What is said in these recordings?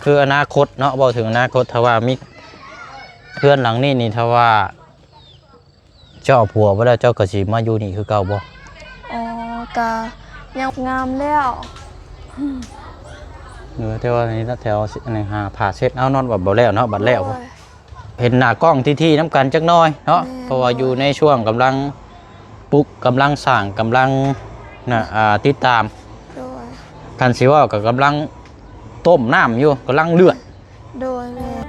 ຄືອະນາຄົດເນາະ ເວົ້າເຖິງອະນາຄົດ ຖ້າວ່າມີເຮືອນຫຼັງນີ້ນີ້ ຖ້າວ່າເຈົ້າເອົາຜົວໄປແລ້ວ ເຈົ້າກໍຊິມາຢູ່ນີ້ຄືເກົ່າບໍ່? ອໍ ກະຍັງງາມແລ້ວ ເອີ ແຕ່ວ່ານີ້ລະແຖວອັນນີ້ຫາຜ້າເຊັດເອົາເນາະ ບັດບໍ່ແລ້ວເນາະ ບັດແລ້ວ ໂດຍ ເຫັນໜ້າກ້ອງຖີ່ໆນຳກັນຈັກໜ້ອຍເນາະ ແມ່ນ ເພາະວ່າຢູ່ໃນຊ່ວງກຳລັງປຸກ ກຳລັງສ້າງ ກຳລັງນະ ອ່າ ຕິດຕາມ ໂດຍ ຄັນຊິເວົ້າກໍກຳລັງຕົ້ມນ້ຳຢູ່ ກຳລັງເດືອດ ໂດຍ ແມ່ນ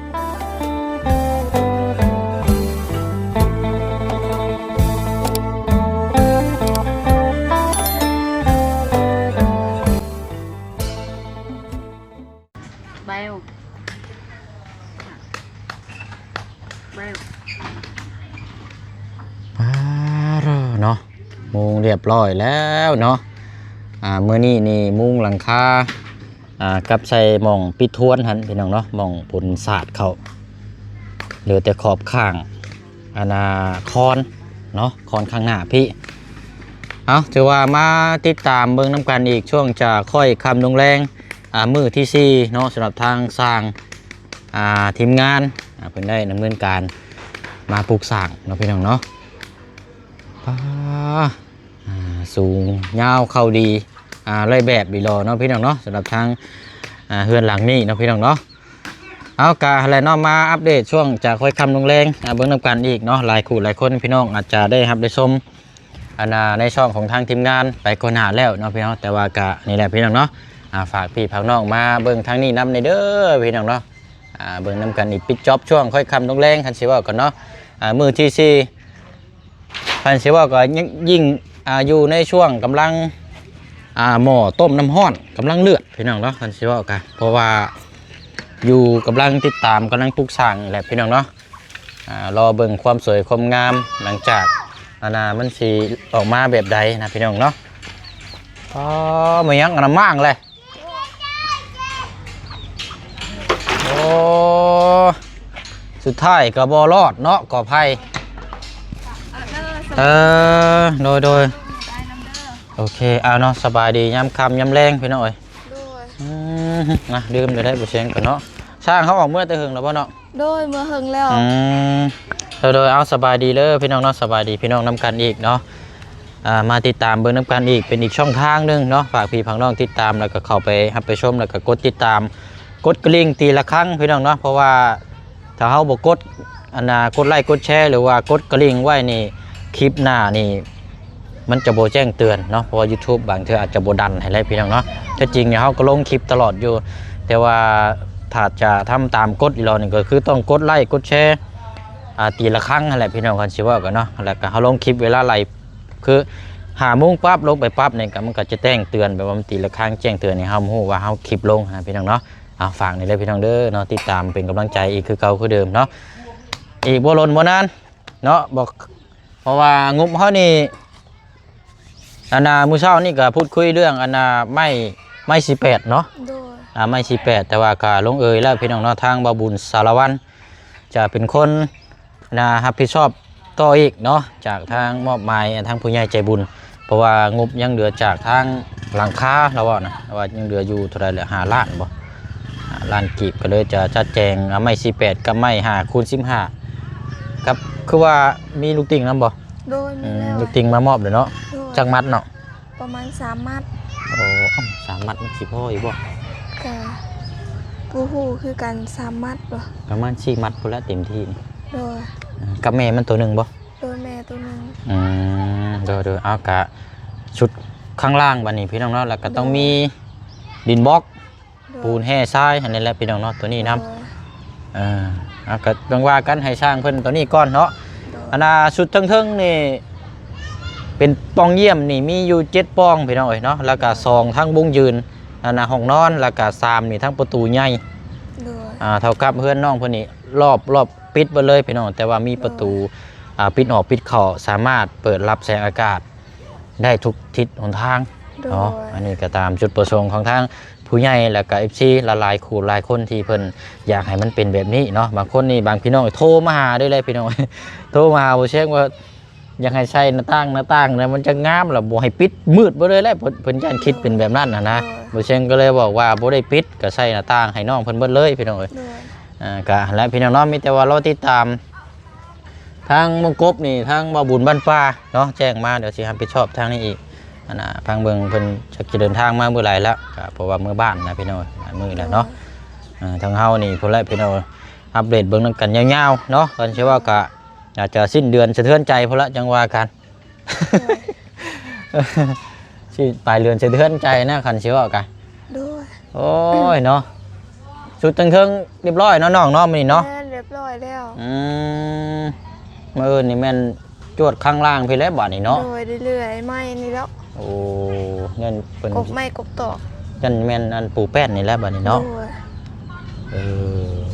ແບວ ແບວ ປາດເນາະ ມຸງລຽບຮ້ອຍແລ້ວເນາະ ອ່າ ມື້ນີ້ນີ້ມຸງຫຼັງຄາ ອ່າ ກັບໃສ່ໝ່ອງປິດທວນຫັ້ນ ພີ່ນ້ອງເນາະ ໝ່ອງປູນສາດເຂົ້າ ເຫຼືອແຕ່ຂອບຂ້າງ ອັນນ່າ ຄອນເນາະ ຄອນຂ້າງໜ້າພີ້ ເອົາ ຖືວ່າມາຕິດຕາມເບິ່ງນຳກັນອີກ ຊ່ວງຈາຄ້ອຍຄ່ຳລົງແລງ ອ່າ ມື້ທີສີ່ເນາະ ສຳລັບທາງຊ່າງ ອ່າ ທີມງານ ອ່າ ເພິ່ນໄດ້ດຳເນີນການມາປຸກສ້າງເນາະ ພີ່ນ້ອງເນາະ ປາ ອ່າ ສູງຍາວເຂົ້າດີ ອ່າ ຫຼາຍແບບດີຫຼໍ່ເນາະ ພີ່ນ້ອງເນາະ ສຳລັບທາງ ອ່າ ເຮືອນຫຼັງນີ້ເນາະ ພີ່ນ້ອງເນາະ ເອົາ ກະຫັ້ນແຫຼະເນາະ ມາອັບເດດຊ່ວງຈາຄ້ອຍຄ່ຳລົງແລງ ອ່າ ເບິ່ງນຳກັນອີກເນາະ ຫຼາຍຄູ່ຫຼາຍຄົນ ພີ່ນ້ອງອາດຈະໄດ້ຮັບໄດ້ຊົມ ອັນນ່າ ໃນຊ່ອງຂອງທາງທີມງານໄປກ່ອນໜ້າແລ້ວເນາະ ພີ່ນ້ອງ ແຕ່ວ່າກະນີ້ແຫຼະ ພີ່ນ້ອງເນາະ ອ່າ ຝາກພີ່ຝາກນ້ອງມາເບິ່ງທາງນີ້ນຳແດ່ເດີ ພີ່ນ້ອງເນາະ ອ່າ ເບິ່ງນຳກັນອີກ ປິດຈອບຊ່ວງຄ້ອຍຄ່ຳລົງແລງ ຄັນຊິເວົ້າກັນເນາະ ອ່າ ມື້ທີສີ່ ຄັນຊິເວົ້າກໍຍິ່ງ ອ່າ ຢູ່ໃນຊ່ວງກຳລັງ ອ່າ ໝໍ້ຕົ້ມນ້ຳຮ້ອນ ກຳລັງເດືອດ ພີ່ນ້ອງເນາະ ຄັນຊິເວົ້າກະ ເພາະວ່າຢູ່ກຳລັງຕິດຕາມ ກຳລັງປຸກສ້າງນີ້ແຫຼະ ພີ່ນ້ອງເນາະ ອ່າ ລໍເບິ່ງຄວາມສວຍຄວາມງາມ ຫຼັງຈາກ ອັນນ່າ ມັນຊິອອກມາແບບໃດນະ ພີ່ນ້ອງເນາະ ອໍ ແມ່ນຫຍັງອັນນັ້ນ ມ້າງແຫຼະ ໂອ້ ສຸດທ້າຍກໍບໍ່ລອດເນາະ ກໍໄຜ່ ເອີ ໂດຍ ໂດຍ ໂອເຄ ເອົາເນາະ ສະບາຍດີຍາມຄ່ຳຍາມແລງ ພີ່ນ້ອງເອີຍ ໂດຍ ອືມ ນະ ດື່ມໄດ້ ບໍ່ຊຽງກັນເນາະ ຊ່າງເຮົາອອກເມືອແຕ່ເຫິງແລ້ວບໍ່ເນາະ? ໂດຍ ເມືອເຫິງແລ້ວ ອືມ ໂດຍ ໂດຍ ເອົາ ສະບາຍດີເດີ ພີ່ນ້ອງເນາະ ສະບາຍດີພີ່ນ້ອງນຳກັນອີກເນາະ ອ່າ ມາຕິດຕາມເບິ່ງນຳກັນອີກ ເປັນອີກຊ່ອງທາງໜຶ່ງເນາະ ຝາກພີ່ຝາກນ້ອງຕິດຕາມ ແລ້ວກໍເຂົ້າໄປຮັບໄປຊົມ ແລ້ວກໍກົດຕິດຕາມ ກົດກະລິ່ງຕີລະຄັ້ງ ພີ່ນ້ອງເນາະ ເພາະວ່າຖ້າເຮົາບໍ່ກົດ ອັນນ່າ ກົດໄລກົດແຊ ຫຼືວ່າກົດກະລິ່ງໄວ້ນີ້ ຄລິບໜ້ານີ້ ມັນຈະບໍ່ແຈ້ງເຕືອນເນາະ ເພາະວ່າ YouTube ບາງເທື່ອອາດຈະບໍ່ດັນໃຫ້ແລ້ວ ພີ່ນ້ອງເນາະ ແທ້ຈິງນີ້ເຮົາກໍລົງຄລິບຕະຫຼອດຢູ່ ແຕ່ວ່າຖ້າຈະທຳຕາມກົດອີ່ຫຼໍ່ນີ້ ກໍຄືຕ້ອງກົດໄລກົດແຊ ອ່າ ຕີລະຄັ້ງຫັ້ນແຫຼະ ພີ່ນ້ອງ ຄັນຊິເວົ້າກັນເນາະ ແລ້ວກໍເຮົາລົງຄລິບເວລາໄລ່ ຄືຫ້າໂມງປັບ ລົງໄປປັບນີ້ ກໍມັນກໍຈະແຈ້ງເຕືອນ ແບບວ່າມັນຕີລະຄັ້ງແຈ້ງເຕືອນໃຫ້ເຮົາຮູ້ວ່າເຮົາຄລິບລົງນະ ພີ່ນ້ອງເນາະ ອ່າ ຝາກນີ້ເດີ ພີ່ນ້ອງເດີເນາະ ຕິດຕາມເປັນກຳລັງໃຈອີກຄືເກົ່າຄືເດີມເນາະ ອີກບໍ່ດົນບໍ່ນານເນາະ ບໍ່ ເພາະວ່າງົບເຮົານີ້ ອັນນ່າ ມື້ເຊົ້ານີ້ກໍພູດຄຸຍເລື່ອງ ອັນນ່າ ໄມ້ ໄມ້ສີ່ແປດເນາະ ໂດຍ ອ່າ ໄມ້ສີ່ແປດ ແຕ່ວ່າກໍລົງເອີຍແລ້ວ ພີ່ນ້ອງເນາະ ທາງບ່າວບຸນສາລະວັນ ຈະເປັນຄົນ ນະ ຮັບຜິດຊອບຕໍ່ອີກເນາະ ຈາກທາງມອບໝາຍ ທາງຜູ້ໃຫຍ່ໃຈບຸນ ເພາະວ່າງົບຍັງເຫຼືອຈາກທາງຫຼັງຄາ ລາວເວົ້ານະ ລາວວ່າຍັງເຫຼືອຢູ່ເທົ່າໃດແຫຼະ ຫ້າລ້ານບໍ່ ຫ້າລ້ານກີບ ກໍເລີຍຈະຈັດແຈງເອົາໄມ້ສີ່ແປດກັບໄມ້ຫ້າຄູນສິບຫ້າ ກັບ ຄືວ່າມີລູກຕິ່ງນຳບໍ່? ໂດຍ ມີແລ້ວ ອືມ ລູກຕິ່ງມາມອບແລ້ວເນາະ ໂດຍ ຈັກມັດເນາະ? ປະມານສາມມັດ ໂອ້ ເອົ້າ ສາມມັດມັນຊິພໍຢູ່ບໍ່? ກະບໍ່ຮູ້ຄືກັນ ສາມມັດບໍ່ ປະມານສີ່ມັດພຸ້ນລະເຕັມທີ່ ໂດຍ ອ່າ ກັບແມ່ມັນໂຕໜຶ່ງບໍ່? ໂດຍ ແມ່ໂຕໜຶ່ງ ອືມ ໂດຍໆ ເອົາ ກະຊຸດຂ້າງລ່າງບັດນີ້ພີ່ນ້ອງເນາະ ແລ້ວກະຕ້ອງ ໂດຍ ມີດິນບລັອກ ໂດຍ ປູນແຮ່ຊາຍຫັ້ນນີ້ແຫຼະພີ່ນ້ອງເນາະ ໂຕນີ້ນຳ ໂດຍ ເອີ ເອົາ ກະຈັ່ງວ່າກັນ ໃຫ້ຊ່າງເພິ່ນໂຕນີ້ກ່ອນເນາະ ໂດຍ ອັນນ່າ ຊຸດເທິງໆນີ້ ເປັນປ່ອງຢ້ຽມນີ້ມີຢູ່ເຈັດປ່ອງພີ່ນ້ອງເອີຍເນາະ ແລ້ວກະ ໂດຍ ສອງທາງບົງຢືນ ອັນນ່າ ຫ້ອງນອນ ແລ້ວກະ ສາມນີ້ທາງປະຕູໃຫຍ່ ໂດຍ ອ່າ ເທົ່າກັບເຮືອນນ້ອງເພິ່ນນີ້ ລອບ ລອບປິດເບິດເລີຍພີ່ນ້ອງ ແຕ່ວ່າມີປະຕູ ໂດຍ ອ່າ ປິດອອກປິດເຂົ້າ ສາມາດເປີດຮັບແສງອາກາດໄດ້ທຸກທິດຫົນທາງ ໂດຍ ເນາະ ອັນນີ້ກໍຕາມຈຸດປະສົງຂອງທາງຜູ້ໃຫຍ່ ແລ້ວກໍ ເອັຟຊີ ຫຼາຍໆຄູ່ຫຼາຍຄົນທີ່ເພິ່ນຢາກໃຫ້ມັນເປັນແບບນີ້ເນາະ ບາງຄົນນີ້ ບາງພີ່ນ້ອງໂທມາຫາເລີຍແຫຼະພີ່ນ້ອງ ໂທມາຫາບໍ່ແຊງວ່າ ຢາກໃຫ້ໃສ່ໜ້າຕ່າງ ໜ້າຕ່າງນະມັນຈະງາມ ແລ້ວບໍ່ໃຫ້ປິດ ມືດເບິດເລີຍແຫຼະ ເພິ່ນ ເພິ່ນຢ້ານຄິດເປັນແບບນັ້ນຫັ້ນນະ. ໂດຍ ບໍ່ເຊັ່ນກໍເລີຍບອກວ່າບໍ່ໄດ້ປິດ ກໍໃສ່ໜ້າຕ່າງໃຫ້ນ້ອງເພິ່ນເບິດເລີຍ ພີ່ນ້ອງເອີຍ. ໂດຍ ອ່າ ກະຫັ້ນແຫຼະ ພີ່ນ້ອງເນາະ ມີແຕ່ວ່າລໍຕິດຕາມ ທາງວງກົບນີ້ ທາງບ່າວບຸນບ້ານປ່າເນາະ ແຈ້ງມາ ດຽວຊິຮັບຜິດຊອບທາງນີ້ອີກ. ອັນນ່າ ຟັງເບິ່ງເພິ່ນຈັກຈະເດີນທາງມາມື້ໃດແລ້ວ ກະເພາະວ່າເມືອບ້ານນະ ພີ່ນ້ອງ ຫຼາຍມື້ແລ້ວເນາະ. ໂດຍ ອ່າ ທາງເຮົານີ້ພຸ້ນແຫຼະ ພີ່ນ້ອງ ອັບເດດເບິ່ງນຳກັນຍາວໆເນາະ. ຄັນຊິເວົ້າກະອາດຈະສິ້ນເດືອນສະເທືອນໃຈພຸ້ນລະ ຈັ່ງວ່າກັນ. ໂດຍ ຊິປາຍເດືອນສະເທືອນໃຈນະ ຄັນຊິເວົ້າກະ. ໂດຍ ໂອ້ຍເນາະ ຊຸດເທິງໆ ຮຽບຮ້ອຍເນາະນ້ອງເນາະ ມື້ນີ້ເນາະ. ແມ່ນ ຮຽບຮ້ອຍແລ້ວ. ອືມ ມື້ອື່ນນີ້ແມ່ນຈວດຂ້າງລ່າງພີ້ແຫຼະບາດນີ້ເນາະ. ໂດຍ ເລື້ອຍໆ ໄມ້ນີ້ແຫຼ້ວ. ໂອ້ ຍັນເພິ່ນ ກົບໄມ້ກົບຕອກ ຍັນແມ່ນອັນປູແປ້ນນີ້ແຫຼະບາດນີ້ເນາະ. ໂດຍ ເອີ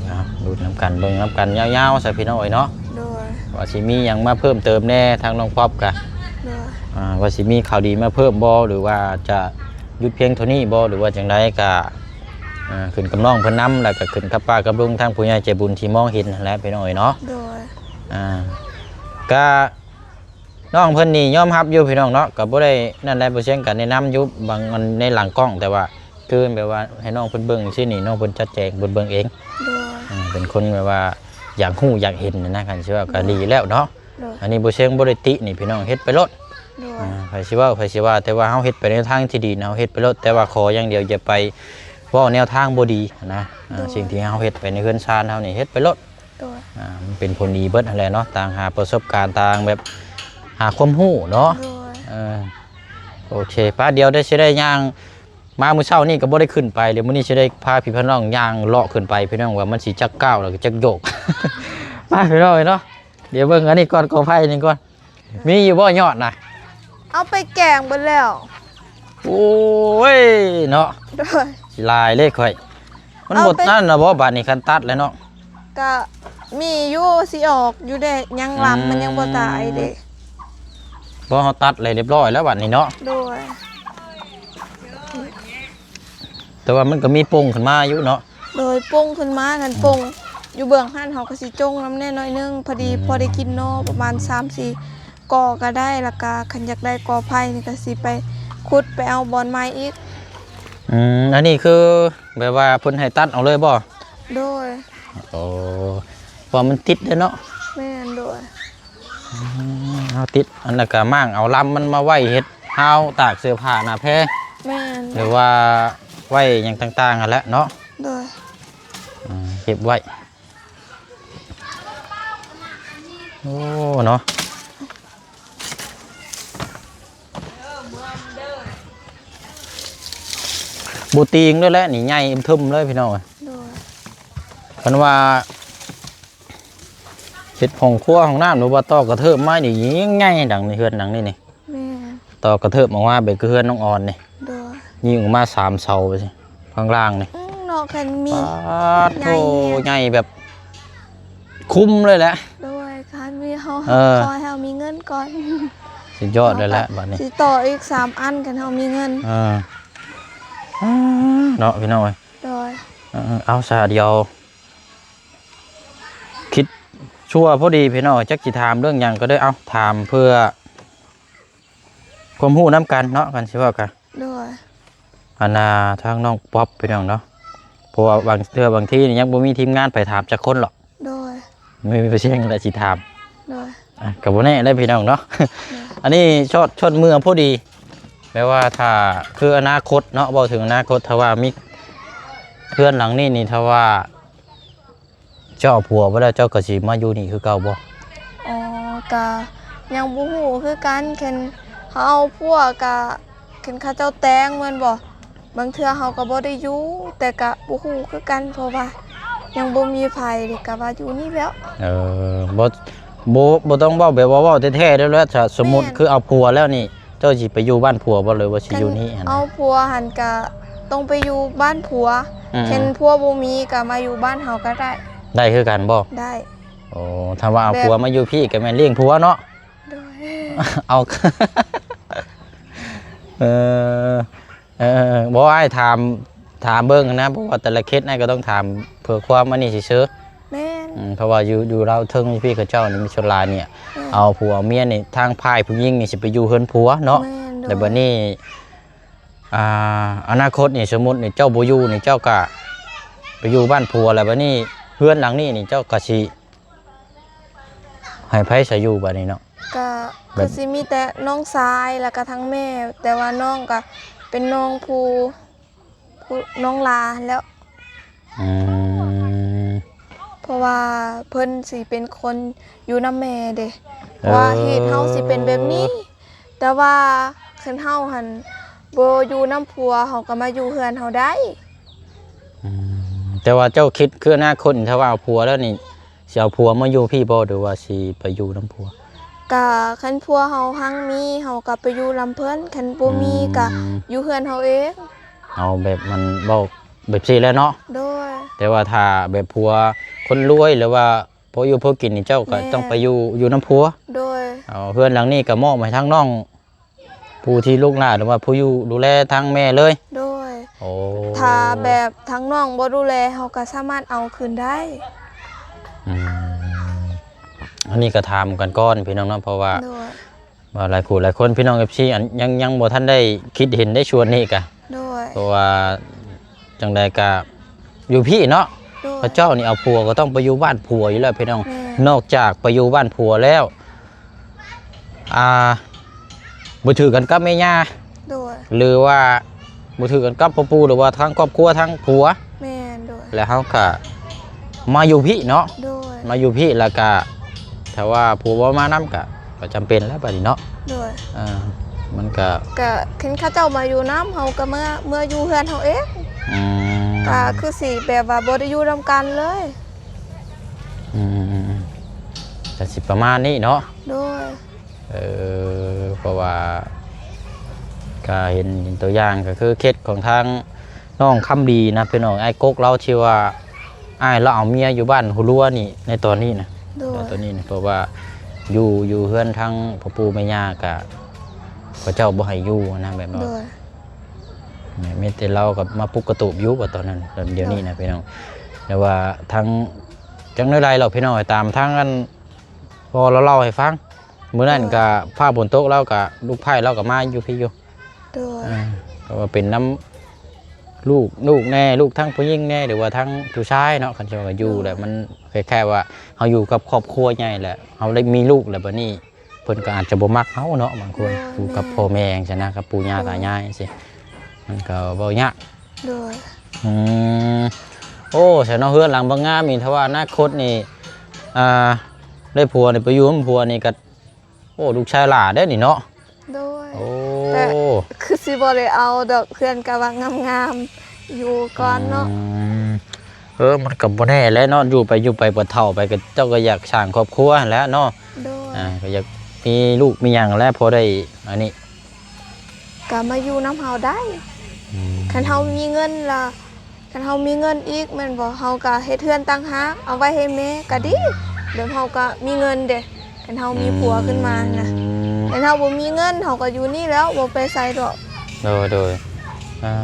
ເອົາ ລຸ້ນນຳກັນ ເບິ່ງນຳກັນຍາວໆຊະ ພີ່ນ້ອງເອີຍເນາະ. ໂດຍ ວ່າຊິມີຫຍັງມາເພີ່ມເຕີມແດ່ ທາງນ້ອງປັອບກະ. ໂດຍ ອ່າ ວ່າຊິມີຂ່າວດີມາເພີ່ມບໍ່ ຫຼືວ່າຈະຢຸດພຽງເທົ່ານີ້ບໍ່ ຫຼືວ່າຈັ່ງໃດກະ ອ່າ ຂຶ້ນກັບນ້ອງເພິ່ນນຳ ແລ້ວກະຂຶ້ນກັບປ້າກັບລຸງ ທາງຜູ້ໃຫຍ່ໃຈບຸນທີ່ມອງເຫັນຫັ້ນແຫຼະ ພີ່ນ້ອງເອີຍເນາະ. ໂດຍ ອ່າ ກະ ນ້ອງເພິ່ນນີ້ຍອມຮັບຢູ່ ພີ່ນ້ອງເນາະ ກໍບໍ່ໄດ້ນັ້ນແຫຼະ ບໍ່ຊຽງກໍແນະນຳຢູ່ບາງອັນໃນຫຼັງກ້ອງ ແຕ່ວ່າຄືແບບວ່າໃຫ້ນ້ອງເພິ່ນເບິ່ງຊີ້ນີ້ ນ້ອງເພິ່ນຈັດແຈງເພິ່ນເບິ່ງເອງ. ໂດຍ ເປັນຄົນແບບວ່າຢາກຮູ້ຢາກເຫັນນະ ຄັນຊິວ່າກໍດີແລ້ວເນາະ. ໂດຍ ອັນນີ້ບໍ່ຊຽງບໍ່ໄດ້ຕິນີ້ ພີ່ນ້ອງເຮັດໄປໂລດ. ໂດຍ ອ່າ ໃຜຊິເວົ້າໃຜຊິວ່າ ແຕ່ວ່າເຮົາເຮັດໄປໃນທາງທີ່ດີນະ ເຮົາເຮັດໄປໂລດ ແຕ່ວ່າຂໍຢ່າງດຽວຢ່າໄປເວົ້າແນວທາງບໍ່ດີນະ. ໂດຍ ອ່າ ສິ່ງທີ່ເຮົາເຮັດໄປໃນເຮືອນຊານເຮົານີ້ ເຮັດໄປໂລດ. ໂດຍ ອ່າ ມັນເປັນຜົນດີເບິດຫັ້ນແຫຼະເນາະ ຕ່າງຫາປະສົບການ ຕ່າງແບບຫາຄວາມຮູ້ເນາະ. ໂດຍ ເອີ ໂອເຄ ປ້າ ດຽວໄດ້ ຊິໄດ້ຍ່າງມາມື້ເຊົ້ານີ້ກໍບໍ່ໄດ້ຂຶ້ນໄປເລີຍ ມື້ນີ້ຊິໄດ້ພາພີ່ພານ້ອງຍ່າງເລາະຂຶ້ນໄປ ພີ່ນ້ອງ ວ່າມັນຊິຈັກກ້າວ ແລ້ວກໍຈັກໂຍກ. ໄປ ພີ່ນ້ອງເອີຍເນາະ ດຽວເບິ່ງອັນນີ້ກ່ອນ ກອໄຜ່ນີ້ກ່ອນ. ມີຢູ່ບໍ່ຍອດນະ? ເອົາໄປແກງເບິດແລ້ວ. ໂອ້ຍເນາະ. ໂດຍ ຊິລາຍເລີຍຂ້ອຍ ມັນ ເອົາ ບໍ່ ໄປ ນັ້ນນະບໍ່ ບາດນີ້ຄັນຕັດແລ້ວເນາະ. ກະມີຢູ່ ຊິອອກຢູ່ເດ້ ຍັງລຳ ອືມ ມັນຍັງບໍ່ຕາຍເດ້. ບໍ່ ເຮົາຕັດແລ້ວຮຽບຮ້ອຍແລ້ວບາດນີ້ເນາະ. ໂດຍ ແຕ່ວ່າມັນກໍມີປົ່ງຂຶ້ນມາຢູ່ເນາະ. ໂດຍ ປົ່ງຂຶ້ນມານັ້ນ ອືມ ປົ່ງຢູ່ເບື້ອງຫັ້ນ ເຮົາກໍຊິຈົ່ງນຳແດ່ໜ້ອຍໜຶ່ງ ພໍດີ ອືມ ພໍໄດ້ກິນເນາະ ປະມານສາມສີ່ກໍກໍໄດ້ ແລ້ວກໍຄັນຢາກໄດ້ກໍໄຜ່ນີ້ກໍຊິໄປຂຸດໄປເອົາບ່ອນໃໝ່ອີກ. ອືມ ອັນນີ້ຄືແບບວ່າເພິ່ນໃຫ້ຕັດເອົາເລີຍບໍ່? ໂດຍ ໂອ້ ເພາະມັນຕິດເດ້ເນາະ. ແມ່ນ ໂດຍ. ອືມ ເຮົາຕິດ ອັນນັ້ນກະມ້າງເອົາລຳມັນມາໄວ້ເຮັດຮາວຕາກເສື້ອຜ້າໜ້າແພ. ແມ່ນ ຫຼືວ່າໄວ້ຫຍັງຕ່າງໆຫັ້ນແຫຼະເນາະ. ໂດຍ ອືມ ເກັບໄວ້. ໂອ້ ເນາະ ບໍ່ຕີງເລີຍແຫຼະນີ້ ໃຫຍ່ເຖິ່ມເລີຍ ພີ່ນ້ອງເອີຍ. ໂດຍ ຄັນວ່າ ເຮັດຫ້ອງຄົວຫ້ອງນ້ຳ ຫຼືວ່າຕໍ່ກະເທີບມານີ້ ຍິ່ງໃຫຍ່ ຫຼັງນີ້ ເຮືອນຫຼັງນີ້ນີ້. ແມ່ນ ຕໍ່ກະເທີບອອກມາເປັນຄືເຮືອນນ້ອງອອນນີ້. ໂດຍ ຍິງອອກມາສາມເສົາ ຂ້າງລ່າງນີ້. ອືມ ເນາະ ຄັນມີ ປາດໂທ ໃຫຍ່ແຮງ ໃຫຍ່ແບບຄຸມເລີຍແຫຼະ. ໂດຍ ຄັນມີເຮົາ ເອີ ຂໍໃຫ້ເຮົາມີເງິນກ່ອນ. ສຸດຍອດເລີຍແຫຼະ ເຮົາກໍ ບາດນີ້ ຊິຕໍ່ອີກສາມອັນ ຄັນເຮົາມີເງິນ. ເອີ ເນາະ ພີ່ນ້ອງເອີຍ. ໂດຍ ເອີ ເອົາຊະ ດຽວ ຄິດຊົ່ວພໍດີພີ່ນ້ອງ ຈັກຊິຖາມເລື່ອງຫຍັງກໍໄດ້ ເອົາ ຖາມເພື່ອຄວາມຮູ້ນຳກັນເນາະ ຄັນຊິເວົ້າກະ. ໂດຍ ອັນນ່າ ທາງນ້ອງປັອບພີ່ນ້ອງເນາະ ເພາະວ່າບາງເທື່ອບາງທີນີ້ຍັງບໍ່ມີທີມງານໄປຖາມຈັກຄົນຫຼອກ. ໂດຍ ມີ ມີພຽງແຫຼະຊິຖາມ. ໂດຍ ອ່ະ ກໍບໍ່ແນ່ເດ້ພີ່ນ້ອງເນາະ. ໂດຍ ອັນນີ້ຊອດ ຊອດເມືອພໍດີ ແປວ່າຖ້າຄືອະນາຄົດເນາະ ເວົ້າເຖິງອະນາຄົດ ຖ້າວ່າມີເຮືອນຫຼັງນີ້ນີ້ ຖ້າວ່າເຈົ້າເອົາຜົວໄປແລ້ວ ເຈົ້າກໍຊິມາຢູ່ນີ້ຄືເກົ່າບໍ່? ອໍ ກະຍັງບໍ່ຮູ້ຄືກັນ ຄັນເຮົາເອົາຜົວກະ ຄັນເຂົາເຈົ້າແຕ່ງແມ່ນບໍ່? ບາງເທື່ອເຮົາກໍບໍ່ໄດ້ຢູ່ ແຕ່ກະບໍ່ຮູ້ຄືກັນ ເພາະວ່າຍັງບໍ່ມີໃຜ ກະວ່າຢູ່ນີ້ແລ້ວ. ເອີ ບໍ່ ບໍ່ ບໍ່ຕ້ອງເວົ້າແບບວ່າເວົ້າແທ້ໆ ແລ້ວ ຖ້າສົມມຸດ ແມ່ນ ຄືເອົາຜົວແລ້ວນີ້ ເຈົ້າຊິໄປຢູ່ບ້ານຜົວບໍ່ ຫຼືວ່າຊິຢູ່ນີ້ຫັ້ນ? ຄັນເອົາຜົວຫັ້ນກະຕ້ອງໄປຢູ່ບ້ານຜົວ. ອືມ ຄັນຜົວບໍ່ມີກະມາຢູ່ບ້ານເຮົາກະໄດ້. ໄດ້ຄືກັນບໍ່? ໄດ້. ໂອ້ ຖ້າວ່າເອົາ ແບບ ຜົວມາຢູ່ພີ້ກະແມ່ນລ້ຽງຜົວເນາະ. ໂດຍ ເອົາ ເອີ ເອີ ບໍ່ ອ້າຍຖາມ ຖາມເບິ່ງນະ ເພາະວ່າແຕ່ລະເຂດອ້າຍກໍຕ້ອງຖາມເພື່ອຄວາມອັນນີ້ຊື່ໆ. ແມ່ນ ອືມ ເພາະວ່າຢູ່ ຢູ່ລາວເທິງຢູ່ພີ້ ເຂົາເຈົ້ານີ້ມີສ່ວນຫຼາຍນີ້ ແມ່ນ ເອົາຜົວເອົາເມຍນີ້ ທາງຝ່າຍຜູ້ຍິງນີ້ຊິໄປຢູ່ເຮືອນຜົວເນາະ. ແມ່ນ ແລ້ວບັດນີ້ ອ່າ ອະນາຄົດນີ້ ສົມມຸດນີ້ເຈົ້າບໍ່ຢູ່ນີ້ ເຈົ້າກະໄປຢູ່ບ້ານຜົວ ແລ້ວບັດນີ້ເຮືອນຫຼັງນີ້ນີ້ ເຈົ້າກະຊິໃຫ້ໃຜສະຢູ່ບັດນີ້ເນາະ? ກະ ແບບ ຄືຊິມີແຕ່ນ້ອງຊາຍ ແລ້ວກະທັງແມ່ ແຕ່ວ່ານ້ອງກະເປັນນ້ອງຜູ້ ຜູ້ນ້ອງຫຼ້າແລ້ວ. ອືມ ເພາະວ່າເພິ່ນຊິເປັນຄົນຢູ່ນຳແມ່ເດ້ ເພາະວ່າ ເອີ ຮີດເຮົາຊິເປັນແບບນີ້ ແຕ່ວ່າຄັນເຮົາຫັ້ນບໍ່ຢູ່ນຳຜົວ ເຮົາກໍມາຢູ່ເຮືອນເຮົາໄດ້. ອືມ ແຕ່ວ່າເຈົ້າຄິດຄືອະນາຄົດ ຖ້າວ່າເອົາຜົວແລ້ວນີ້ ຊິເອົາຜົວມາຢູ່ພີ້ບໍ່ ຫຼືວ່າຊິໄປຢູ່ນຳຜົວ? ກະຄັນຜົວເຮົາຮັ່ງມີ ເຮົາກະໄປຢູ່ນຳເພິ່ນ ຄັນບໍ່ມີ ອືມ ກະຢູ່ເຮືອນເຮົາເອງ. ເອົາແບບມັນເວົ້າແບບຊີ້ແຫຼະເນາະ. ໂດຍ ແຕ່ວ່າຖ້າແບບຜົວຄົນລວຍ ຫຼືວ່າພໍຢູ່ພໍກິນນີ້ ເຈົ້າກໍ ແມ່ນ ຕ້ອງໄປຢູ່ ຢູ່ນຳຜົວ. ໂດຍ ເອົາເຮືອນຫຼັງນີ້ກໍມອບໃຫ້ທາງນ້ອງ ຜູ້ທີ່ລູກຫຼ້າ ຫຼືວ່າຜູ້ຢູ່ດູແລທາງແມ່ເລີຍ? ໂດຍ ໂອ້ ຖ້າແບບທາງນ້ອງບໍ່ດູແລ ເຮົາກໍສາມາດເອົາຄືນໄດ້. ອືມ ອັນນີ້ກໍຖາມກັນກ່ອນພີ່ນ້ອງເນາະ ເພາະວ່າ ໂດຍ ວ່າຫຼາຍຜູ້ຫຼາຍຄົນ ພີ່ນ້ອງເອັຟຊີ ອັນ ຍັງ ຍັງບໍ່ທັນໄດ້ຄິດເຫັນໃນສ່ວນນີ້ກະ ໂດຍ ເພາະວ່າຈັ່ງໃດກະຢູ່ພີ້ເນາະ. ໂດຍ ເຂົາເຈົ້ານີ້ເອົາຜົວກໍຕ້ອງໄປຢູ່ບ້ານຜົວຢູ່ແລ້ວພີ່ນ້ອງ. ແມ່ນ ນອກຈາກໄປຢູ່ບ້ານຜົວແລ້ວ ອ່າ ບໍ່ຖືກກັນກັບແມ່ຍ່າ ໂດຍ ຫຼືວ່າບໍ່ຖືກກັນກັບພໍ່ປູ່ ຫຼືວ່າທາງຄອບຄົວທາງຜົວ. ແມ່ນ ໂດຍ ແລ້ວເຮົາກະມາຢູ່ພີ້ເນາະ. ໂດຍ ມາຢູ່ພີ້ ແລ້ວກະຖ້າວ່າຜົວບໍ່ມານຳກະ ກໍຈຳເປັນແລ້ວບັດນີ້ເນາະ. ໂດຍ ເອີ ມັນກະ ກະຄັນເຂົາເຈົ້າມາຢູ່ນຳ ເຮົາກໍເມືອ ເມືອຢູ່ເຮືອນເຮົາເອງ. ອືມ ກະຄືຊິແບບວ່າບໍ່ໄດ້ຢູ່ນຳກັນເລີຍ. ອືມ ອືມ ອືມ ກະຊິປະມານນີ້ເນາະ. ໂດຍ ເອີ ເພາະວ່າກະເຫັນ ເຫັນຕົວຢ່າງ ກໍຄືເຄສຂອງທາງນ້ອງຄຳດີນະ ພີ່ນ້ອງ ອ້າຍກົກລາວທີ່ວ່າ ອ້າຍລາວເອົາເມຍຢູ່ບ້ານຫົວລົວນີ້ ໃນຕອນນີ້ນະ. ໂດຍ ໃນຕອນນີ້ນະ ເພາະວ່າຢູ່ ຢູ່ເຮືອນທາງພໍ່ປູ່ແມ່ຍ່າກະ ເຂົາເຈົ້າບໍ່ໃຫ້ຢູ່ນະ ແບບວ່າ ໂດຍ ແມ່ນ ມີແຕ່ລາວກໍມາປຸກກະຕູບຢູ່ວ່າຕອນນັ້ນ ດຽວນີ້ນະ ໂດຍ ພີ່ນ້ອງ. ແຕ່ວ່າທາງ ຈັ່ງໃດໆ ລະພີ່ນ້ອງ ຕາມທາງອັນພໍ່ລາວເລົ່າໃຫ້ຟັງ ມື້ນັ້ນ ໂດຍ ກະຟ້າຝົນຕົກ ລາວກະ ລູກໃພ້ລາວກະມາຢູ່ພີ້ຢູ່. ໂດຍ ເອີ ກໍວ່າເປັນນຳລູກ ລູກແດ່ ລູກທັງຜູ້ຍິງແດ່ ຫຼືວ່າທັງຜູ້ຊາຍເນາະ. ຄັນຊິວ່າຢູ່ ໂດຍ ແລ້ວມັນຄ້າຍໆວ່າເຮົາຢູ່ກັບຄອບຄົວໃຫຍ່ແລ້ວ ເຮົາໄດ້ມີລູກແລ້ວ ບັດນີ້ເພິ່ນກໍອາດຈະບໍ່ມັກເຮົາເນາະ ບາງຄົນ. ໂດຍ ຢູ່ກັບ ແມ່ນ ພໍ່ແມ່ຈັ່ງຊີ້ນະ ກັບປູ່ຍ່າ ໂດຍ ຕາຍາຍຈັ່ງຊີ້ ມັນກໍເວົ້າຍາກ. ໂດຍ ອືມ ໂອ້ ຊະເນາະ ເຮືອນຫຼັງບັກງາມນີ້ ຖ້າວ່າອະນາຄົດນີ້ ອ່າ ໄດ້ຜົວນີ້ ໄປຢູ່ນຳຜົວນີ້ກໍ ໂອ້ ລູກຊາຍຫຼ້າເດ້ນີ້ເນາະ. ໂດຍ ໂອ້ ແຕ່ຄືຊິບໍ່ໄດ້ເອົາດອກ ເຮືອນກະວ່າງາມໆ ຢູ່ກ່ອນເນາະ. ອືມ ເອີ ມັນກໍບໍ່ແນ່ແຫຼະເນາະ ຢູ່ໄປຢູ່ໄປ ພໍເຖົ້າໄປກໍ ເຈົ້າກໍຢາກສ້າງຄອບຄົວຫັ້ນແຫຼະເນາະ. ໂດຍ ອ່າ ກໍຢາກມີລູກມີຫຍັງແຫຼະ ພໍໄດ້ອັນນີ້ ກໍມາຢູ່ນຳເຮົາໄດ້. ອືມ ຄັນເຮົາມີເງິນລະ ຄັນເຮົາມີເງິນອີກແມ່ນບໍ່ ເຮົາກໍເຮັດເຮືອນຕ່າງຫາກ ເອົາໄວ້ໃຫ້ແມ່ກໍດີ ແບບເຮົາກໍມີເງິນເດ້ ຄັນເຮົາມີຜົວຂຶ້ນມານະ. ອືມ ຄັນເຮົາບໍ່ມີເງິນ ເຮົາກໍຢູ່ນີ້ແລ້ວ ບໍ່ໄປໃສດອກ. ໂດຍ ໂດຍ ອ່າ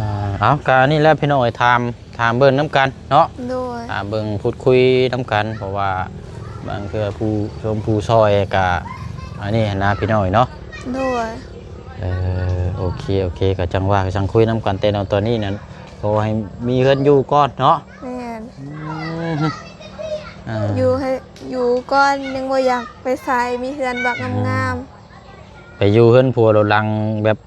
ເອົາ ກໍອັນນີ້ແຫຼະພີ່ນ້ອງເອີຍ ຖາມ ຖາມເບິ່ງນຳກັນເນາະ. ໂດຍ ຖາມເບິ່ງ ພູດຄຸຍນຳກັນ ເພາະວ່າບາງເທື່ອຜູ້ຊົມຜູ້ຊ່ອຍກໍອັນນີ້ຫັ້ນນະ ພີ່ນ້ອງເນາະ. ໂດຍ ເອີ ໂອເຄ ໂອເຄ ກໍຈັ່ງວ່າ ກໍຈັ່ງຄຸຍນຳກັນ ແຕ່ເນາະ ຕອນນີ້ນັ້ນ ຂໍໃຫ້ມີເຮືອນຢູ່ກ່ອນເນາະ. ແມ່ນ ອືມ ອ່າ ຢູ່ໃຫ້ ຢູ່ກ່ອນ ຍັງບໍ່ຢາກໄປໃສ ມີເຮືອນບັກງາມໆ. ອືມ ໄປຢູ່ເຮືອນຜົວໂລດຫຼັງແບບ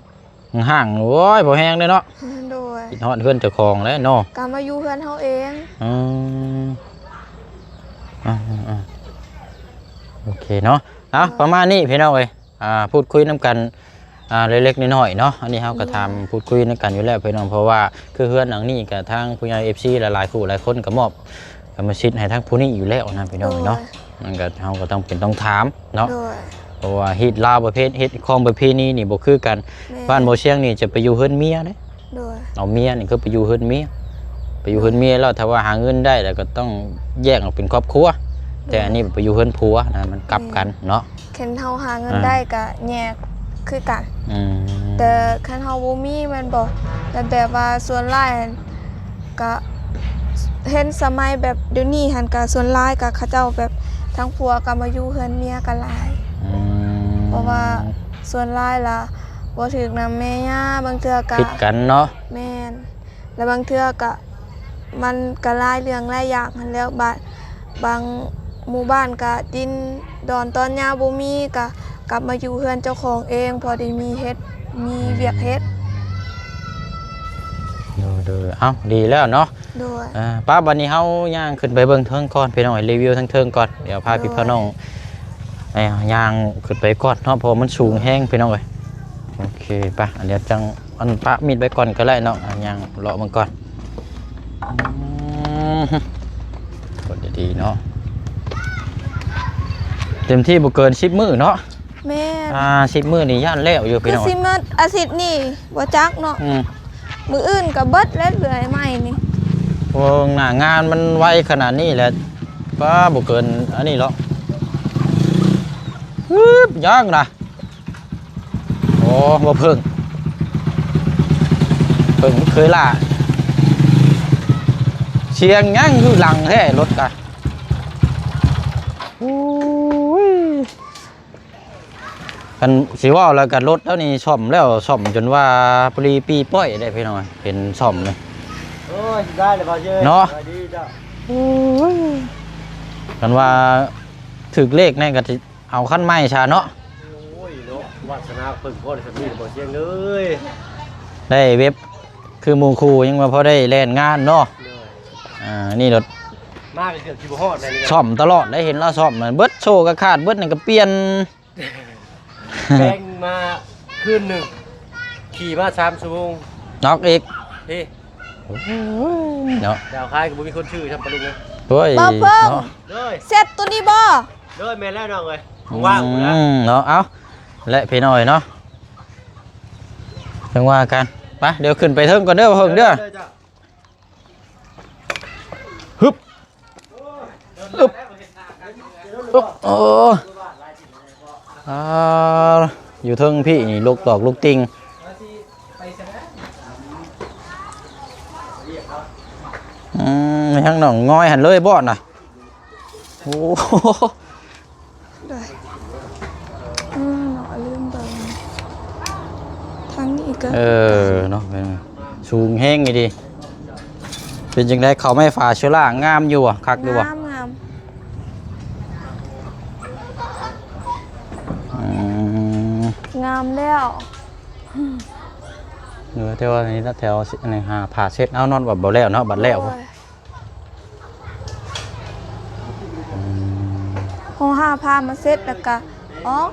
ຫ້າງ ໂອ້ຍ ພໍແຮງເດ້ເນາະ. ໂດຍ ຄິດຮອດເຮືອນເຈົ້າຂອງແຫຼະເນາະ ກໍມາຢູ່ເຮືອນເຮົາເອງ. ອືມ ອ່າໆໆ ໂອເຄເນາະ. ເອົາ ໂດຍ ປະມານນີ້ພີ່ນ້ອງເອີຍ ອ່າ ພູດຄຸຍນຳກັນ ອ່າ ເລັກໆນ້ອຍໆເນາະ. ອັນນີ້ເຮົາກໍ ໂດຍ ຖາມພູດຄຸຍນຳກັນຢູ່ແລ້ວພີ່ນ້ອງ ເພາະວ່າຄືເຮືອນຫຼັງນີ້ກໍທາງຜູ້ໃຫຍ່ເອັຟຊີຫຼາຍໆຄູ່ຫຼາຍຄົນກໍມອບກຳມະສິດໃຫ້ທາງຜູ້ນີ້ຢູ່ແລ້ວນະ ພີ່ນ້ອງເນາະ. ໂດຍ ມັນກໍ ເຮົາກໍຕ້ອງເປັນຕ້ອງຖາມເນາະ. ໂດຍ ເພາະວ່າຮີດລາວປະເພດ ຮີດຄອງປະເພນີນີ້ບໍ່ຄືກັນ. ແມ່ນ ບ້ານບໍ່ຊຽງນີ້ຈະໄປຢູ່ເຮືອນເມຍເດ້. ໂດຍ ເອົາເມຍນີ້ຄືໄປຢູ່ເຮືອນເມຍ ໄປຢູ່ເຮືອນເມຍແລ້ວ ຖ້າວ່າຫາເງິນໄດ້ແລ້ວກໍຕ້ອງແຍກອອກເປັນຄອບຄົວ. ໂດຍ ແຕ່ອັນນີ້ໄປຢູ່ເຮືອນຜົວນະ ມັນກັບກັນເນາະ. ແມ່ນ ຄັນເຮົາຫາເງິນ ອ່າ ໄດ້ກໍແຍກຄືກັນ. ອືມ ແຕ່ຄັນເຮົາບໍ່ມີແມ່ນບໍ່ ແລ້ວແບບວ່າສ່ວນຫຼາຍກໍ ເຫັນສະໄໝແບບດຽວນີ້ຫັ້ນ ກະສ່ວນຫຼາຍກະເຂົາເຈົ້າແບບທາງຜົວກະມາຢູ່ເຮືອນເມຍກະຫຼາຍ. ອືມ ເພາະວ່າສ່ວນຫຼາຍລະບໍ່ຖືກນຳແມ່ຍ່າ ບາງເທື່ອກະຜິດກັນເນາະ. ແມ່ນ ແລະບາງເທື່ອກະ ມັນກະຫຼາຍເລື່ອງຫຼາຍຢ່າງຫັ້ນແຫຼ້ວ. ບາດ ບາງໝູ່ບ້ານກະດິນດອນຕອນຍາວບໍ່ມີ ກະກັບມາຢູ່ເຮືອນເຈົ້າຂອງເອງ ພໍໄດ້ມີເຮັດ ມີວຽກເຮັດ. ໂດຍໆ ເອົ້າ ດີແລ້ວເນາະ. ໂດຍ ອ່າ ໄປ ບາດນີ້ເຮົາຍ່າງຂຶ້ນໄປເບິ່ງເທິງກ່ອນ ພີ່ນ້ອງເອີຍ ຣີວິວທາງເທິງກ່ອນ ດຽວພາ ໂດຍ ພີ່ພານ້ອງ ອ່າ ຍ່າງຂຶ້ນໄປກ່ອນເນາະ ເພາະວ່າມັນສູງແຮງ ພີ່ນ້ອງເອີຍ. ໂອເຄ ໄປ ດຽວຈັ່ງ ອັນ ປະມິດໄວ້ກ່ອນກໍໄດ້ເນາະ ອ່າ ຍ່າງເລາະເບິ່ງກ່ອນ. ອືມ ກົດດີໆເນາະ ເຕັມທີ່ບໍ່ເກີນສິບມື້ເນາະ. ແມ່ນ ອ່າ ສິບມື້ນີ້ຢ້ານແລ້ວຢູ່ ຄື ພີ່ນ້ອງ ຊິໝົດອາທິດນີ້ບໍ່ຈັກເນາະ. ອືມ ມື້ອື່ນກໍເບິດແລ້ວ ເລື່ອຍໄມ້ນີ້. ໂອ້ ໜ້າງານມັນໄວຂະໜາດນີ້ແຫຼະ ປ້າ ບໍ່ເກີນອັນນີ້ຫຼອກ. ຮຶບ ຍັງນະ. ໂອ້ ບໍ່ເພິ່ງ ເພິ່ງເຄີຍລ່າ. ສຽງຫຍັງຢູ່ຫຼັງແທ້ລົດກະ. ໂອ້ຍ ຄັນຊິເວົ້າແລ້ວກະລົດເຮົານີ້ສ້ອມແລ້ວ ສ້ອມຈົນວ່າປຸລີປີປ້ອຍໄດ້ພີ່ນ້ອງ ເຫັນສ້ອມນີ້. ໂອ້ຍ ໄດ້ແລ້ວບ່າວເຈີ ເນາະ ສະບາຍດີເຈົ້າ. ໂອ້ຍ ຄັນວ່າຖືກເລກແນ່ກະຊິ ເອົາຄັນໃໝ່ຊະເນາະ. ໂອ້ຍເນາະ ວາດສະໜາເພິ່ງພໍໄດ້ສ່ຳນີ້ບໍ່ ສຽງເອີຍ. ໄດ້ເວັບຄືໝູ່ຄູ່ ຍັງວ່າພໍໄດ້ແລ່ນງານເນາະ. ໂດຍ ອ່າ ນີ້ລົດມາກໍເກືອບຊິບໍ່ຮອດແລ້ວນີ້ ສ້ອມຕະຫຼອດໄດ້ ເຫັນລາວສ້ອມນັ້ນ ເບິດໂສ້ກໍຂາດ ເບິດນັ້ນກໍປ່ຽນ. ແປງມາຄືນໜຶ່ງ ຂີ່ມາສາມຊົ່ວໂມງ ນອກອີກ ເອີ ໂອ້ຍເນາະ ດາວຄາຍກໍບໍ່ມີຄົນຊື້ຊ້ຳປະລຸງເອີຍ. ໂອ້ຍ ບໍ່ເພິ່ງ ເນາະ ໂດຍ ເຊັດໂຕນີ້ບໍ່? ໂດຍ ແມ່ນແລ້ວນ້ອງເອີຍ ອືມ ວ່າງພຸ້ນນະ ເນາະ. ເອົ້າ ແລະພີ່ນ້ອງເນາະ ຈັ່ງວ່າກັນ ໄປ ດຽວຂຶ້ນໄປເທິງກ່ອນເດີ ເພິ່ງເດີ ໂດຍ ໂດຍ ເຈົ້າ. ຮຶບ ອຶບ ອຶບ ໂອ້ ອ່າ ຢູ່ເທິງພີ້ນີ້ ລົກຕອກລົກຕິ່ງ. ອືມ ທາງນ້ອງງອຍຫັ້ນເລີຍບໍ່ນະ? ໂອ້ ໄດ້ ອືມ ເນາະ ລືມເບິ່ງ ທາງນີ້ກໍ ເອີ ເນາະ ສູງແຮງອີ່ຫຼີ. ເປັນຈັ່ງໃດ ເຂົ້າໄມ້ຝາເຊື້ອລາງາມຢູ່ບໍ່? ຄັກຢູ່ບໍ່? ງາມ ງາມ ອືມ ງາມແລ້ວ. ເອີ ແຕ່ວ່ານີ້ແຖວ ອັນນີ້ຫາຜ້າເຊັດເອົາເນາະ ບັດບໍ່ແລ້ວເນາະ ບັດແລ້ວ. ໂອ້ຍ ອືມ ຫໍ່ຜ້າມາເຊັດແລ້ວກະອອກ.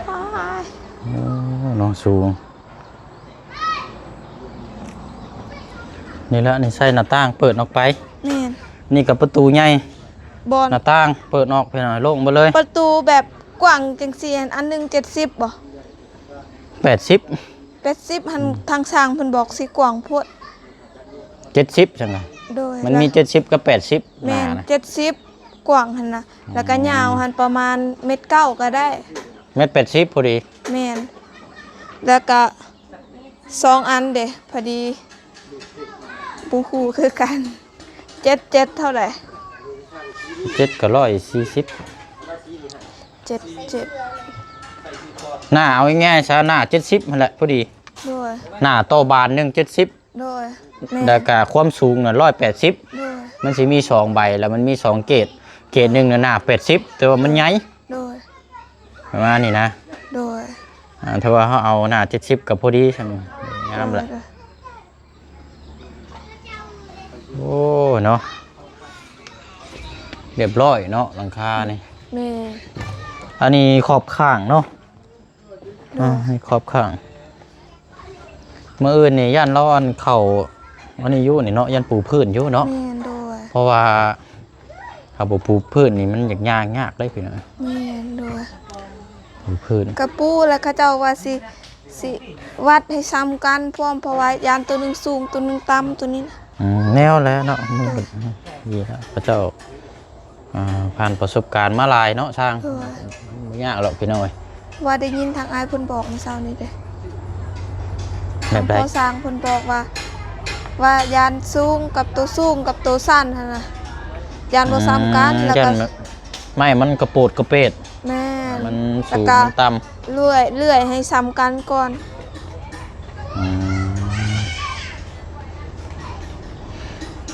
ໂອ້ ເນາະ ສູງ. ນີ້ລະ ນີ້ໃສ່ໜ້າຕ່າງເປີດອອກໄປ. ແມ່ນ. ນີ້ກໍປະຕູໃຫຍ່ ບ່ອນ ໜ້າຕ່າງເປີດອອກ ພີ່ນ້ອງ ໂລ່ງເບິດເລີຍ. ປະຕູແບບກວ້າງຈັ່ງຊີ້ ອັນໜຶ່ງເຈັດສິບບໍ່? ແປດສິບ ແປດສິບຫັ້ນ. ອືມ ທາງຊ່າງເພິ່ນບອກຊິກວ້າງໂພດ. ເຈັດສິບຊັ້ນນະ? ໂດຍ ມັນມີເຈັດສິບກັບແປດສິບ. ແມ່ນ ເຈັດສິບກວ້າງຫັ້ນນະ. ອືມ ແລ້ວກໍຍາວຫັ້ນປະມານແມັດເກົ້າກໍໄດ້. ແມັດແປດສິບພໍດີ. ແມ່ນ ແລ້ວກໍສອງອັນເດ ພໍດີ ບໍ່ຮູ້ຄືກັນ. ເຈັດເຈັດເທົ່າໃດ? ເຈັດກໍຮ້ອຍສີ່ສິບ. ເຈັດເຈັດ ໜ້າ ເອົາງ່າຍໆຊະ ໜ້າເຈັດສິບຫັ້ນແຫຼະ ພໍດີ. ໂດຍ ໜ້າຕໍ່ບານໜຶ່ງເຈັດສິບ. ໂດຍ ແມ່ນ. ແລ້ວກະຄວາມສູງນະຮ້ອຍແປດສິບ. ໂດຍ ມັນຊິມີສອງໃບ ແລ້ວມັນມີສອງເກດ ເກດໜຶ່ງນະໜ້າແປດສິບ ແຕ່ວ່າມັນໃຫຍ່. ໂດຍ ປະມານນີ້ນະ. ໂດຍ ອ່າ ຖ້າວ່າເຮົາເອົາໜ້າເຈັດສິບກໍພໍດີ ງາມແຫຼະ. ໂດຍ ໂອ້ ເນາະ ຮຽບຮ້ອຍເນາະ ຫຼັງຄານີ້. ແມ່ນ. ອັນນີ້ຂອບຂ້າງເນາະ. ໂດຍ ອ່າ ໃຫ້ຂອບຂ້າງ. ມື້ອື່ນນີ້ຢ້ານລາວອັນເຂົ້າອັນນີ້ຢູ່ນີ້ເນາະ ຢ້ານປູພື້ນຢູ່ເນາະ. ແມ່ນ. ໂດຍ ເພາະວ່າຖ້າບໍ່ປູພື້ນນີ້ມັນຢາກຍ່າງຍາກເດ້ພີ່ນ້ອງ. ແມ່ນ. ໂດຍ ປູພື້ນ ກະປູແລ້ວ ເຂົາເຈົ້າວ່າຊິ ຊິວັດໃຫ້ຊ່ຳກັນພ້ອມ ເພາະວ່າຢ້ານໂຕໜຶ່ງສູງ ໂຕໜຶ່ງຕ່ຳ ໂຕນີ້ນະ. ອືມ ແນວແຫຼະເນາະ ມັນກໍ ໂດຍ ດີແລ້ວ ເຂົາເຈົ້າ ອ່າ ຜ່ານປະສົບການມາຫຼາຍເນາະຊ່າງ. ໂດຍ ບໍ່ຍາກດອກພີ່ນ້ອງເອີຍ. ວ່າໄດ້ຍິນທາງອ້າຍເພິ່ນບອກມື້ເຊົ້ານີ້ເດ້. ແບບໃດ? ທາງກໍ່ສ້າງເພິ່ນບອກວ່າ ວ່າຢ້ານສູງກັບໂຕສູງກັບໂຕສັ້ນຫັ້ນນະ ຢ້ານບໍ່ສ່ຳກັນ ອືມ ແລ້ວກໍ ຢ້ານໄມ້ມັນກະໂປດກະເປດ ແມ່ນ ມັນສູງ ແລ້ວກໍ ມັນຕ່ຳ ເລື່ອຍ ເລື່ອຍໃຫ້ສ່ຳກັນກ່ອນ ອືມ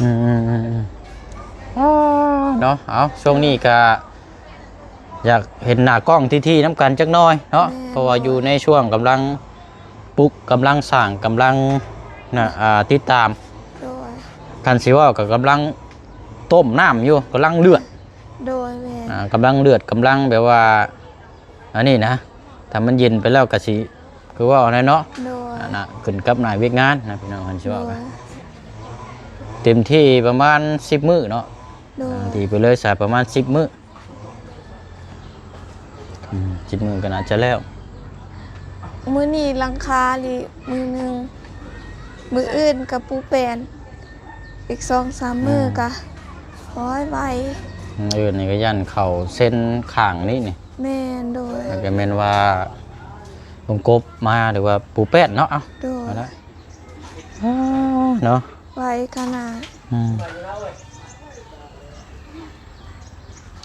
ອືມໆໆ ອາ ເນາະ ເອົາ ຊ່ວງນີ້ກະ ຢາກເຫັນໜ້າກ້ອງທີໆນຳກັນຈັກໜ່ອຍເນາະ ແມ່ນ ເພາະວ່າຢູ່ໃນຊ່ວງກຳລັງປຸກ ກຳລັງສ້າງ ກຳລັງນະ ອ່າ ຕິດຕາມ ໂດຍ ຄັນຊິເວົ້າກໍກຳລັງຕົ້ມນ້ຳຢູ່ ກຳລັງເດືອດ ໂດຍ ແມ່ນ ອ່າ ກຳລັງເດືອດ ກຳລັງແບບວ່າ ອັນນີ້ນະ ຖ້າມັນເຢັນໄປແລ້ວກໍຊິ ຄືເວົ້ານັ້ນເນາະ ໂດຍ ອັນນະ ຂຶ້ນກັບໜ້າວຽກງານນະ ພີ່ນ້ອງ ຄັນຊິເວົ້າ ໂດຍ ກໍເຕັມທີ່ປະມານສິບມື້ເນາະ ໂດຍ ອ່າ ຕີໄປເລີຍຊະປະມານສິບມື້ ອືມ ສິບມື້ກໍໜ້າຈະແລ້ວ ມື້ນີ້ຫຼັງຄາອີກມື້ໜຶ່ງ ມື້ອື່ນກໍປູແປ້ນ ອີກສອງສາມມື້ ອືມ ກໍ ໂອ້ຍ ໄວ ມື້ອື່ນນີ້ກໍຢ້ານເຂົ້າເຊັນຂ້າງນີ້ນີ້ ແມ່ນ ໂດຍ ແລ້ວກໍແມ່ນວ່າລົງກົບມາ ຫຼືວ່າປູແປ້ນເນາະ ເອົ້າ ໂດຍ ເອົາລະ ເນາະ ໄວຂະໜາດ ອືມ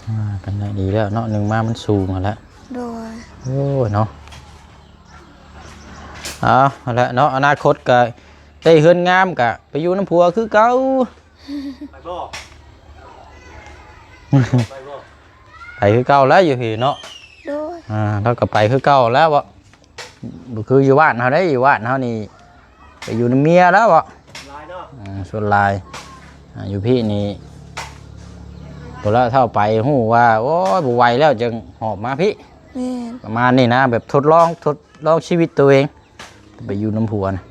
ອ່າ ເປັນໄດ້ດີແລ້ວເນາະ ໜຶ່ງມາມັນສູງຫັ້ນແຫຼະ ໂດຍ ໂອ້ຍເນາະ ເອົາ ຫັ້ນແຫຼະເນາະ ອະນາຄົດກະໄດ້ເຮືອນງາມກະໄປຢູ່ນຳຜົວຄືເກົ່າ ໄປບໍ່? ໄປບໍ່? ໄປຄືເກົ່າແລ້ວຢູ່ພີ້ເນາະ ໂດຍ ອ່າ ລາວກໍໄປຄືເກົ່າແລ້ວເບາະ ບໍ່ຄືຢູ່ບ້ານເຮົາເດ້ ຢູ່ບ້ານເຮົານີ້ໄປຢູ່ນຳເມຍແລ້ວເບາະ ຫຼາຍເນາະ ອືມ ສ່ວນຫຼາຍ ອ່າ ຢູ່ພີ້ນີ້ ບໍ່ລະເທົ່າໄປຮູ້ວ່າ ໂອ້ຍ ບໍ່ໄຫວແລ້ວ ຈຶ່ງຫອບມາພີ້ ແມ່ນ ປະມານນີ້ນະ ແບບທົດລອງ ທົດລອງຊີວິດຕົວເອງ ໄປຢູ່ນຳຜົວນະ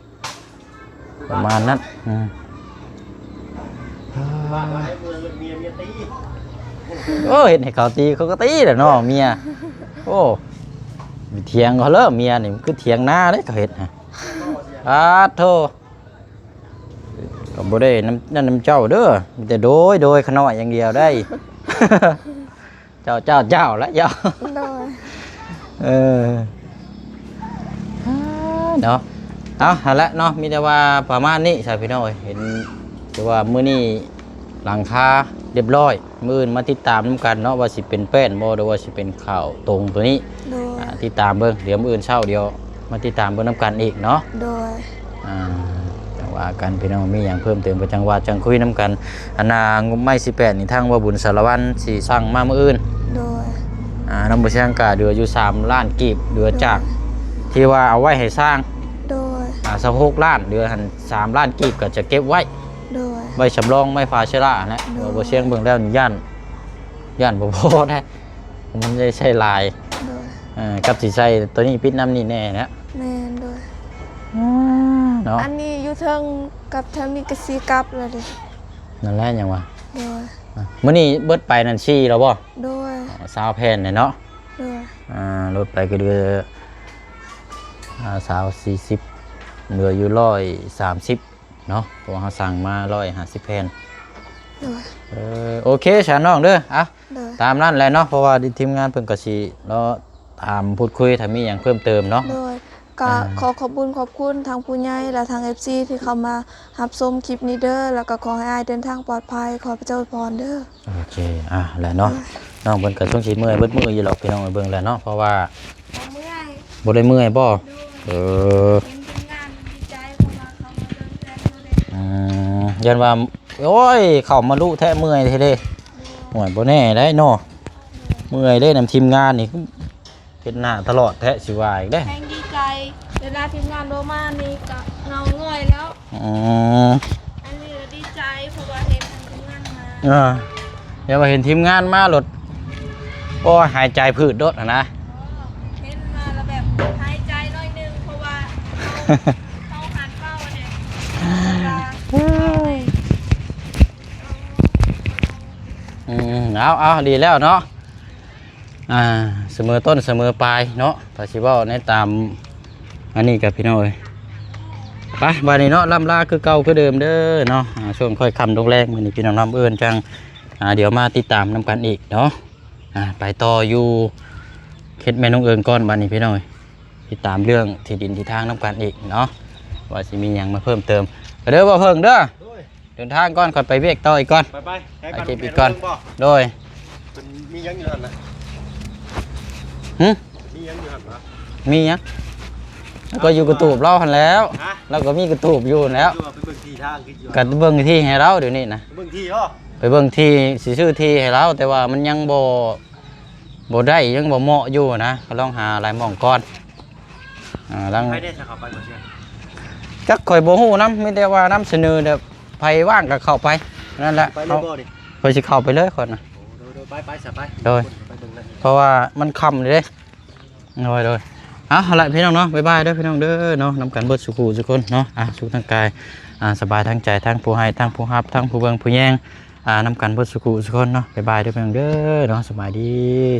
ປະມານນັ້ນ ອືມ ໂອ້ ເຮັດໃຫ້ເຂົາຕີ ເຂົາກໍຕີແຫຼະເນາະ ເມຍ ໂອ້ ໄປຖຽງເຂົາເລີຍ ເມຍນີ້ ມັນຄືຖຽງນາເດ້ ເຂົາເຮັດ ອາດໂທ ກໍບໍ່ໄດ້ນຳ ນັ້ນນຳເຈົ້າເດີ ມີແຕ່ໂດຍ ໂດຍຂະນ້ອຍຢ່າງດຽວໄດ໋ ເຈົ້າ ເຈົ້າ ເຈົ້າ ແລະ ເຈົ້າ ໂດຍ ເອີ ເນາະ ເອົາ ຫັ້ນແຫຼະເນາະ ມີແຕ່ວ່າປະມານນີ້ຊະພີ່ນ້ອງເອີຍ ເຫັນ ຖືວ່າມື້ນີ້ຫຼັງຄາຮຽບຮ້ອຍ ມື້ອື່ນມາຕິດຕາມນຳກັນເນາະ ວ່າຊິເປັນແປ້ນບໍ່ ຫຼືວ່າຊິເປັນເຂົ້າຕົງໂຕນີ້ ໂດຍ ອ່າ ຕິດຕາມເບິ່ງ ດຽວມື້ອື່ນເຊົ້າ ດຽວມາຕິດຕາມເບິ່ງນຳກັນອີກເນາະ ໂດຍ ອ່າ ຈັ່ງວ່າກັນພີ່ນ້ອງ ມີຫຍັງເພີ່ມເຕີມກໍຈັ່ງວ່າຈັ່ງຄຸຍນຳກັນ ອັນນ່າ ງົບໄມ້ສິບແປດນີ້ ທາງວ່າບຸນສາລະວັນຊິສັ່ງມາມື້ອື່ນ ໂດຍ ອ່າ ນຳບໍ່ຊ່າງກະເຫຼືອຢູ່ສາມລ້ານກີບ ເຫຼືອຈາກ ໂດຍ ທີ່ວ່າເອົາໄວ້ໃຫ້ສ້າງ ໂດຍ ອ່າ ຊາວຫົກລ້ານ ເຫຼືອຫັ້ນສາມລ້ານກີບ ກໍຈະເກັບໄວ້ ໂດຍ ໄວ້ສຳລອງ ໄວ້ພາເຊື້ອລາຫັ້ນແຫຼະ ໂດຍ ບໍ່ຊ່າງເບິ່ງແລ້ວຢ້ານ ຢ້ານບໍ່ພໍແທ້ ມັນໄດ້ໃຊ້ຫຼາຍ ໂດຍ ເອີ ກັບຊິໃຊ້ໂຕນີ້ປິດນຳນີ້ແດ່ນະ ແມ່ນ ໂດຍ ອືມ ເນາະ ອັນນີ້ຢູ່ເທິງກັບທາງນີ້ກໍຊິກັບແລ້ວເດ້ ນັ້ນແຫຼະຫຍັງວະ ໂດຍ ອ່ະ ມື້ນີ້ເບິດໄປນັ້ນສີ່ແລ້ວບໍ່ ໂດຍ ຊາວແຜ່ນແຫຼະເນາະ ໂດຍ ອ່າ ລົດໄປກໍເຫຼືອ ອ່າ ຊາວ ສີ່ສິບ ເຫຼືອຢູ່ຮ້ອຍສາມສິບ ເນາະ ເພາະວ່າເຮົາສັ່ງມາຮ້ອຍຫ້າສິບແຜ່ນ ໂດຍ ເອີ ໂອເຄຊະນ້ອງເດີ ອ່ະ ໂດຍ ຕາມນັ້ນແຫຼະເນາະ ເພາະວ່າທີມງານເພິ່ນກໍຊິລໍຖາມພູດຄຸຍ ຖ້າມີຫຍັງເພີ່ມເຕີມເນາະ ໂດຍ ກະ ອ່າ ຂໍຂອບບຸນຂອບຄຸນທາງຜູ້ໃຫຍ່ ແລະ ທາງເອັຟຊີ ທີ່ເຂົ້າມາຮັບຊົມຄລິບນີ້ເດີ ແລ້ວກະຂໍໃຫ້ອ້າຍເດີນທາງປອດໄພ ຂໍພະເຈົ້າອວຍພອນເດີ. ໂອເຄ ອ່າ ແຫຼະເນາະ ໂດຍ ນ້ອງເພິ່ນກໍຊົງຊິເມື່ອຍເບິດມື້ຢູ່ດອກ ພີ່ນ້ອງເອີຍ ເບິ່ງແຫຼະເນາະ ເພາະວ່າ ບໍ່ເມື່ອຍ ບໍ່ໄດ້ເມື່ອຍບໍ່? ໂດຍ ເອີ ເຫັນທີມງານດີໃຈ ເພາະວ່າເຂົາມາເບິ່ງແຟນເຮົາເດ້ ອືມ ຢ້ານວ່າ ໂອ້ຍ ເຂົ້າມາລຸແທ້ ເມື່ອຍແທ້ເດ້ ໂດຍ ໂອ້ຍ ບໍ່ແນ່ໄດ໋ເນາະ ໂດຍ ເມື່ອຍເດ້ນຳທີມງານນີ້ ເຮັດໜ້າຕະຫຼອດແທ້ ຊິວ່າອີກເດ້ ແຮງດີໃຈ ເວລາທີມງານບໍ່ມານີ້ກໍເຫງົາຫງອຍແລ້ວ ອືມ ອັນນີ້ກໍດີໃຈ ເພາະວ່າເຫັນທາງທີມງານມາ ເອີ ຢ່າວ່າເຫັນທີມງານມາໂລດ ໂອ້ຍ ຫາຍໃຈຜືດໂລດຫັ້ນນະ ອໍ ເຫັນມາແລ້ວແບບຫາຍໃຈໜ້ອຍໜຶ່ງ ເພາະວ່າເຮົາ ເຮົາຫັນເວົ້າເດ້ ອືມ ເອົາ ເອົາ ດີແລ້ວເນາະ ອ່າ ສະເໝີຕົ້ນສະເໝີປາຍເນາະ ຖ້າຊິເວົ້າໃນຕາມອັນນີ້ກໍ ພີ່ນ້ອງເອີຍ ໄປ ບາດນີ້ເນາະ ລ່ຳລາຄືເກົ່າຄືເດີມເດີເນາະ ອ່າ ຊ່ວງຄ່ອຍຄ່ຳລົງແລງ ມື້ນີ້ພີ່ນ້ອງເອີນຈັ່ງ ອ່າ ດຽວມາຕິດຕາມນຳກັນອີກເນາະ ອ່າ ໄປຕໍ່ຢູ່ເຂດແມ່ນ້ອງເອີງກ່ອນ ບາດນີ້ພີ່ນ້ອງເອີຍ ຕິດຕາມເລື່ອງທີ່ດິນທີ່ທາງນຳກັນອີກເນາະ ວ່າຊິມີຫຍັງມາເພີ່ມເຕີມ. ເດີ ບໍ່ເພິ່ງເດີ ໂດຍ ເດີນທາງກ່ອນ ຂ້ອຍໄປວຽກຕໍ່ອີກກ່ອນ ໄປໆ ໄປເກັບອີກກ່ອນ ໂດຍ. ເພິ່ນມີຫຍັງຢູ່ຫັ້ນນະ? ຫຶ? ມີຫຍັງຢູ່ຫັ້ນນະ? ມີຫຍັງ? ລາວກໍຢູ່ກະຕູບລາວຫັ້ນແຫຼ້ວ ຮະ? ລາວກໍມີກະຕູບຢູ່ຫັ້ນແຫຼ້ວ ຄືວ່າໄປເບິ່ງທີ່ທາງຄືຢູ່ ກໍເບິ່ງທີ່ໃຫ້ລາວດຽວນີ້ນະ ເບິ່ງທີ່ເນາະ ໄປເບິ່ງທີ່ ຊິຊື້ທີ່ໃຫ້ລາວ ແຕ່ວ່າມັນຍັງບໍ່ ບໍ່ໄດ້ ຍັງບໍ່ເໝາະຢູ່ນະ ກໍລອງຫາຫຼາຍໝ່ອງກ່ອນ. ອ່າ ຫຼັງ ໃຜໄດ້ສະເຂົ້າໄປບໍ່ເຊື່ອ? ຈັກ ຂ້ອຍບໍ່ຮູ້ນຳ ມີແຕ່ວ່ານຳສະເໜີແບບໃຜວ່າງກໍເຂົ້າໄປ ນັ້ນແຫຼະ ໄປເລີຍບໍ່ນີ້? ຂ້ອຍຊິເຂົ້າໄປເລີຍຂ້ອຍນະ ໂອ້ ໂດຍໆ ໄປໆ ສະ ໄປ ໂດຍ ໄປເບິ່ງເລີຍ ເພາະວ່າມັນຄ່ຳເດ້. ໂດຍໆ ເອົາ ເອົາລະພີ່ນ້ອງເນາະ ບາຍບາຍເດີພີ່ນ້ອງເດີເນາະ ນຳກັນເບິດສູ່ຜູ້ສູ່ຄົນເນາະ ອ່າ ສຸກທາງກາຍ ອ່າ ສະບາຍທາງໃຈ ທັງຜູ້ໃຫ້ ທັງຜູ້ຮັບ ທັງຜູ້ເບິ່ງຜູ້ແຍງ ອ່າ ນຳກັນເບິດສູ່ຜູ້ສູ່ຄົນເນາະ ບາຍບາຍເດີພີ່ນ້ອງເດີເນາະ ສະບາຍດີ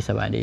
ສະບາຍດີ.